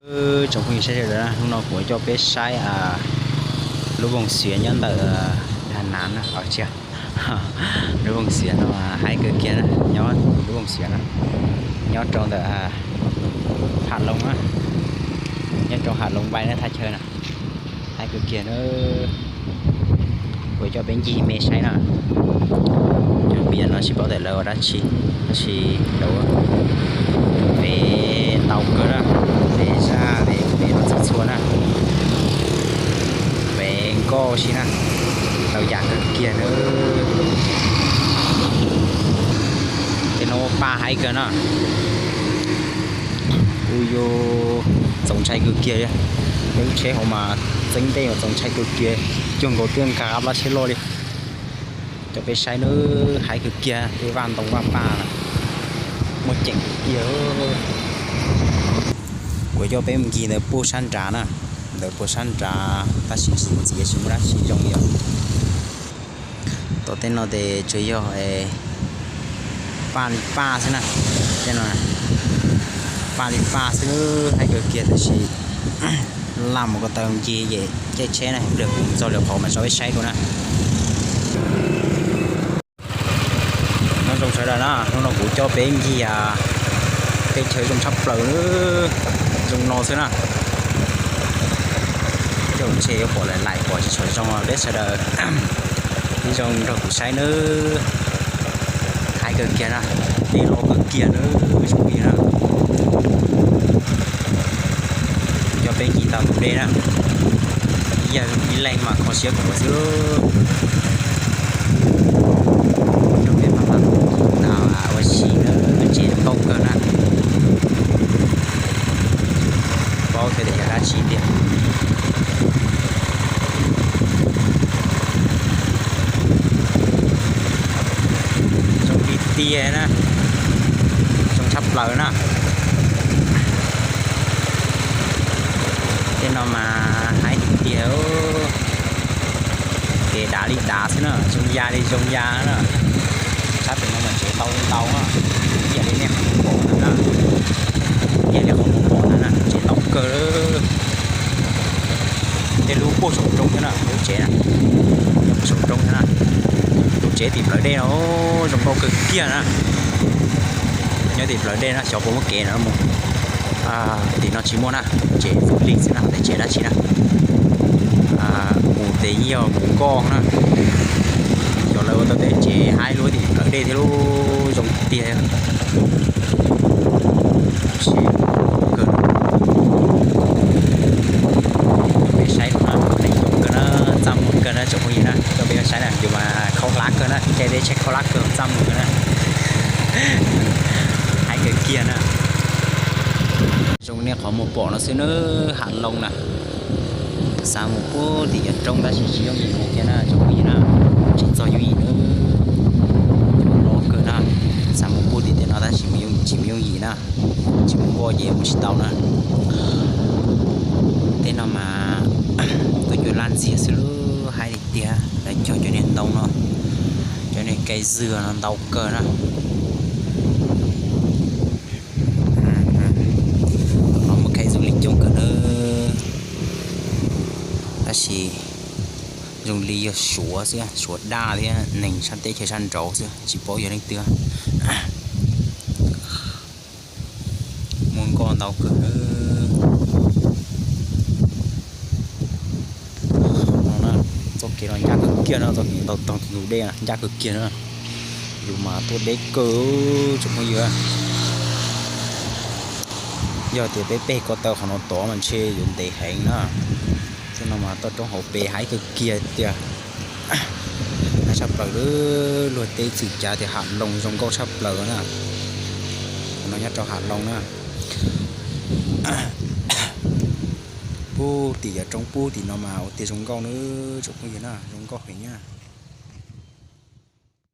Tsoom phooj ywg sawv daws, hnub no kuv coj peb saib lub voos xiav nyob ntawm Đà Nẵng na, tsis, lub voos xiav no haib kawg kiag na, nyob lub voos xiav na, nyob rau ntawm Hà Long na, nyob rau Hà Long Bay na, thaj chaw na, haib kawg kiag na. Kuv coj peb ncig me saib na. Cov pem no tsis paub tias lawv ua dab tsi, tab sis lawv ua, pem ntau kawg na, pem zaj pem pem no txhua txhua na, pem nkauj si na, ntau yam kawg kiag na. Tej no paj haib kawg na. Ua yuav txaus ntshai kawg kiag li. Peb lub tsheb hauv mas txeeb ntej mas txaus ntshai kawg kiag, cuag nkaus twb nkag qab plab tsheb loj li. Coj peb saib nawb, haib kawg kiag, tej vaj ntoo vaj paj muaj ceem kawg kiag. Kuv coj peb mus ncig ntawd puag sab nrad na, ntawd puag sab nrad tab sis tsis ntxiv tsis muaj dab tsi zoo li os. Tom tej no ces tsuas yog paj li paj xwb na, tej no paj li paj xwb, haib kawg kiag tab sis laj mus ko taw ncig ces caij tsheb na, pliag kuv txog lwm qhov mas tso peb saib dua na. Nyob zoo sawv daws na, hnub no kuv coj peb ncig teb chaws zoo tshaj plaws, zoo no xwb na. Coj ntshe yuav pom laim laim pom tsis tshua zoo, peb sawv daws ib zoo nrog kuv saib nawb. Haib kawg kiag na, dej loj kawg kiag nawb tsoom phooj ywg na. Coj peb ncig tau tus dej na, yawg ib leeg mas kho siab kawg xwb. Coj peb maj mam ncig ua si na, tsev zoo nkauj kawg na. Paub thiab tias yog dab tsi tiag. Zoo li tiag na, zoo tshaj plaws na. Tej no mas haib tiag tiag, kev dav li dav xwb na, zoo ya li zoo ya na. Sab pem no mas tsev ntau ntau na, ib yam li nej qhov muag pom ntawd na, ib yam li qhov muag pom ntawd na, tsev ntau kawg. Tej lub puag saum roob thiab na, lub tsev na, puag saum roob thiab na. Tus tsev tim plawv dej no zoo nkauj kawg kiag na. Nyob tim plawv dej no xyov puas muaj kev no mus. Tim no tsis muaj na, tsev du lịch xwb na, tsev dab tsi na. Mus ces yog mus nkoj na. Xyov lawv ua tau tej tsev haib luaj tim plawv dej thiab lub zoo tiag. Peb saib no, neeg coob kawg na, txaj muag kawg na tsoom phooj ywg na, coj peb saib na, yus mas khaub hlab kawg na, caij dej tsheb khaub hlab kawg, txaj muag kawg na. Haib kawg kiag na. Zoo nej qhov muag pom no xwb na, Hà Long na. Xav mus puag tim cov roob tab sis tsis yooj yim mus kiag na tsoom phooj ywg na, tsis txog yooj yim na. Cov loj kawg na, xav mus puag tim tej no tab sis tsis mus yooj yim na, tsis mus nkoj ces mus tsis tau na. Tej no mas tuaj cua laj ntxiag xwb lub, haib li tiag, lawv cog cov niag ntoo no, cov niag cây dừa no ntau kawg na. Los muaj khaib zoo li coob kawg na, tab sis zoo li yog Suav xwb, Suav daj thiab neeg sab teb chaws sab nraud xwb, tsis paub yog leej twg. Muaj nkoj ntau kawg. Txoj kev no ncaj kawg kiag no, txoj kev ntau tog tus dej ncaj kawg kiag na. Yus mas tuaj deb kawg tsoom phooj ywg. Yog tias peb peg ko taw qhov no tod mas ntshe yuav ntev heev na. Tej no mas toj roob hauv pes haib kawg kiag tiag. Haib tshaj plaws, luag teb txwm cav tias Hà Long zoo nkauj tshaj plaws na. Qhov no nyob rau Hà Long na. Puag tim cov roob puag tim no mas ua tiag zoo nkauj na tsoom phooj ywg na, zoo nkauj heev na.